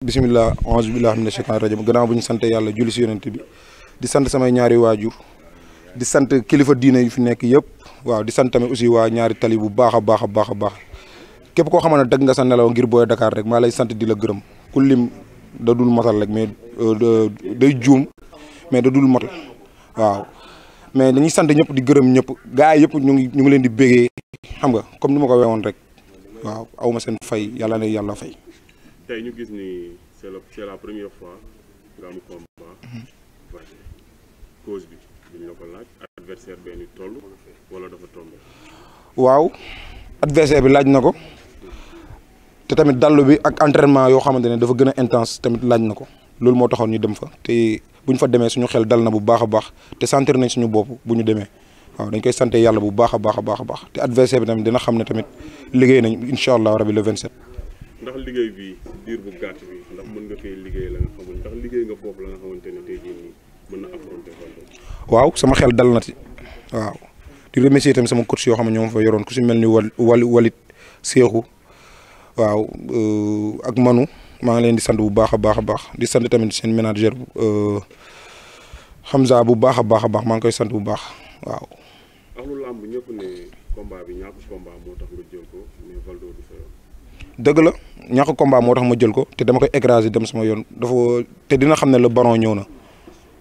bisimilah auzu billahi mina shaytaani rajim gannaaw bu ñu sant yàlla julli si yonent bi di sant samay ñaari waajur di sant kilifa diine yu fi nekk yëpp waaw di sant tamit aussi waa ñaari tali bu baax a baax a baax a baax képp koo xamante ne dëgg nga sa nelaw ngir Boy Dakar rek maa lay sant di la gërëm ku lim da dul motal rek mais day juum mais da dul motal waaw mais dañuy sant ñëpp di gërëm ñëpp gars yi yëpp ñu ngi leen di bégee xam nga comme ni ma ko weewoon rek waaw aw ma seen fay yàlla na yàlla fay. tey ñu gis ni c'est la première fois nga am combat cause bi duñ la ko laaj adversaire benn toll wala dafa tombé. waaw adversaire bi laaj na ko te tamit dallu bi ak entraînement yoo xamante ne dafa gën a intense tamit laaj na ko loolu moo taxoon ñu dem fa te bu ñu fa demee suñu xel dal na bu baax a baax te sentir nañ suñu bopp bu ñu demee waaw dañ koy sante yàlla bu baax a baax a baax a baax te adversaire bi tamit dina xam ne tamit liggéey nañ incha allah rabi le 27. ndax liggéey bi diir bu gàtt bi ndax mën nga koy liggéey la nga xamul ndax liggéey nga foofu la nga xamante ne tey jii nii mën na affronter Valdo. waaw sama xel dal na ci waaw di remercier tamit sama coach yoo xam ne ñoo ma fa yoroon ku si mel ni Walit Seexu waaw ak Manu maa ngi leen di sant bu baax a baax a baax di sant tamit seen manager Hamza bu baax a baax a baax maa ngi koy sant bu baax waaw. axlu làmb ñëpp ne combat bi ñàkk combat moo tax nga jël ko mais Valdo du sa yoon. dëgg la ñàkk combat moo tax ma jël ko te dama koy écraser dem sama yoon dafa te dina xam ne le baron ñëw na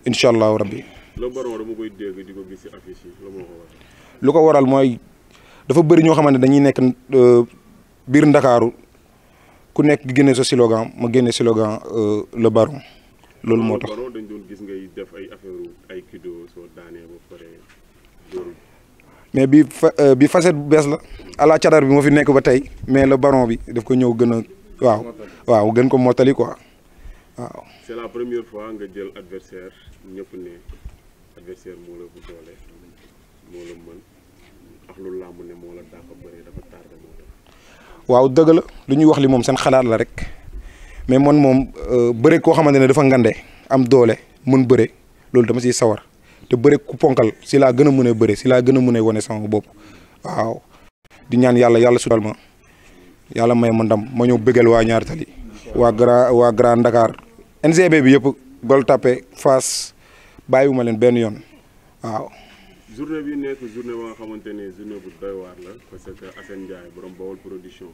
incha allahu rabbi. le baron dama koy dégg di ko gis ci affiche yi la moo ko waral. lu ko waral mooy dafa bëri ñoo xamante ne dañuy nekk biir Ndakaaru ku nekk génne sa slogan ma génne slogan le baron loolu moo tax. baron dañ doon gis ngay def ay affaire ay kido soo daanee ba pare dóor. mais bi facette bu bees la ala cadar bi moo fi nekk ba tey mais le baron bi daf ko ñëw gën a waaw gën ko mottali quoi waaw. c'est la première fois nga jël adversaire ñëpp ne adversaire moo la bu doole moo la mën ak lu làmb ne moo la dàq bëre dafa tardé moo tax. waaw dëgg la lu ñuy wax li moom seen xalaat la rek mais man moom bëre koo xamante ne dafa ngande am doole mën bëre loolu dama siy sawar. te bëre ku ponkal si laa gën a mën a bëre si laa gën a mën a wane sama bopp waaw di ñaan yàlla sudal ma yàlla may ma ndam ma ñëw bëggal waa ñaari tali waa Grand Dakar NGB bi yëpp Gueule Tapée Fass bàyyiwuma leen benn yoon waaw. journée bi nekk journée ba nga xamante ne journée bu doy waar la parce que Assane Ndiaye borom Bawol production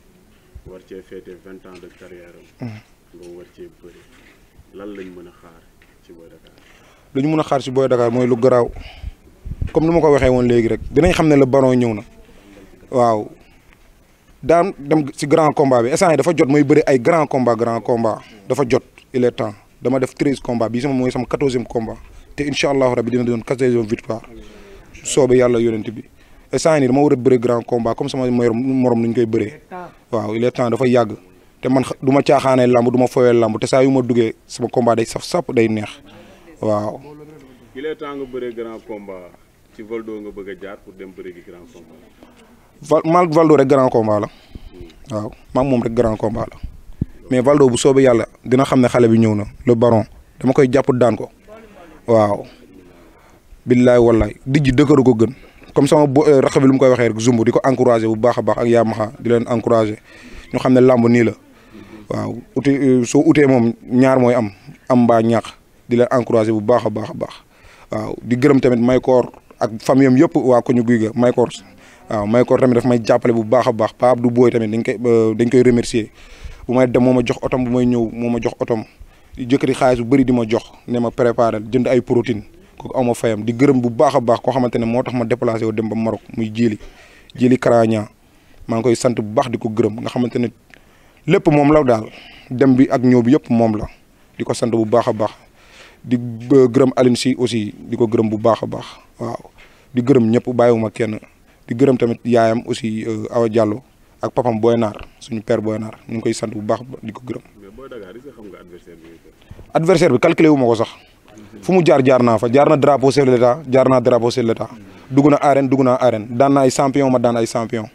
war cee féete 20 ans de carrière am. nga war cee bëri lan lañ mën a xaar ci Boy Dakar. lu ñu mën a xaar si Boy Dakar mooy lu garaaw comme ni ma ko waxee woon léegi rek dinañ xam ne le baron ñëw na waaw daan dem si grand combat bi instant yi dafa jot mooy bëri ay grand combat dafa jot il est temps dama def 13 combat bii sama mooy sama 14e combat te incha allahu rabi dina doon 14e victoire soobee yàlla yonent bi instant yi dama war a bëri grand combat comme sama morom nu ñu koy bëree waaw il est temps dafa yàgg te man du ma caaxaanee lamb du ma foyee lamb te saa yu ma duggee sama combat day saf day neex. waaw. il est temps nga bëree grand combat ci Valdo nga bëgg a jaar pour dem bëri gi grand combat. maag Valdo rek grand combat la waaw maag moom rek grand combat la mais Valdo bu soobee yàlla dina xam ne xale bi ñëw na le baron dama koy jàpp daan ko waaw. billaay wallaay dijji dëkkëru ko gën comme sama rax bi lu mu koy waxee rek zumbu di ko encouragé bu baax a baax ak Yamaha di leen encouragé ñu xam ne làmb nii la waaw soo utee moom ñaar mooy am mbaa ñàkk. di leen encouragé bu baax a baax a baax waaw di gërëm tamit Maykoor ak famille am yëpp waa ko ñu guy ga Maykoor waaw Maykoor tamit daf may jàppale bu baax a baax Pape Abdou Boy tamit dañ koy remercier bu may dem moo ma jox otom bu may ñëw moo ma jox otom di jëkkëri xaalis bu bëri di ma jox ne ma préparé jënd ay protéine kooku aw ma fayam di gërëm bu baax a baax koo xamante ne moo tax ma déplacé wu dem ba Maroc muy jili Karaña maa ngi koy sant bu baax di ko gërëm nga xamante ne lépp moom la daal dem bi ak ñëw bi yëpp moom la di ko sant bu baax a baax. di gërëm Aline si aussi di ko gërëm bu baax a baax waaw di gërëm ñëpp bàyyiwuma kenn di gërëm tamit yaayam aussi Awa Diallo ak papam Boy Naar suñu père Boy Naar ñu ngi koy sant bu baax di ko gërëm. mais Boy Dakar est-ce que xam nga adversaire bi calculé wu ma ko sax fu mu jaar naa fa jaar na drapeau chef de l'état jaar naa drapeau chef de l'état dugg na arène daan na ay champion ma daan ay champion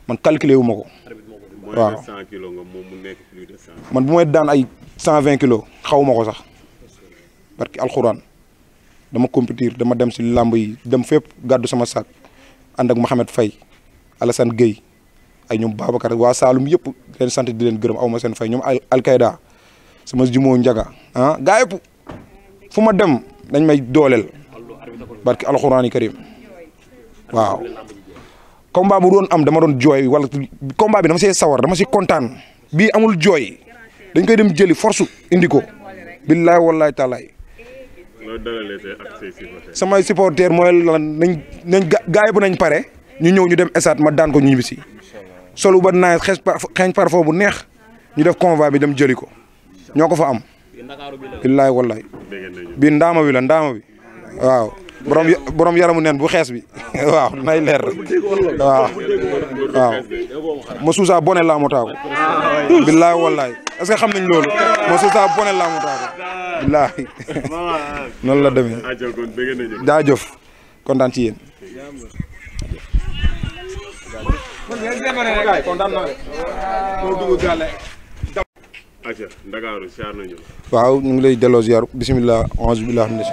man calculé wu ma ko. waaw moins de 100 kilos nga moom mu nekk plus de 100. man bu may daan ay 120 kilos xaw ma ko sax. barki alxuraan dama compétir dama dem si làmb yi dem fépp gàddu sama sac ànd ak Mohamed Faye Alassane Gueye ay ñoom Babacar waa Saalum yëpp leen sant di leen gërëm aw ma seen fay ñoom Alkayda sama jumoo njaga gaa yëpp fu ma dem dañ may dooleel barki alxuraani karim waaw combat bu doon am dama doon jooy wala combat bi dama see sawar dama si kontaan bii amul jooy dañ koy dem jëli force indi ko billaay wallaay taalaay samay supporter mooy lan nañ gaa yëpp nañ pare ñu ñëw ñu dem esaat ma daan ko ñu ñibbisi solu ba naaj xeeñ parfum bu neex ñu def convoi bi dem jëli ko ñoo ko fa am billaay wallaay bii ndaama bi la ndaama bi waaw borom yaramu neen bu xees bi waaw nay leer waaw ma suusa bone laa mu taago billaay wallaay est-ce que xam nañ loolu ma suusa bone laa mu taago billaay noonu la demee jaajëf kontaan ci yéen waaw ñu ngi lay delloo ziar bisimilah auzu billahi mina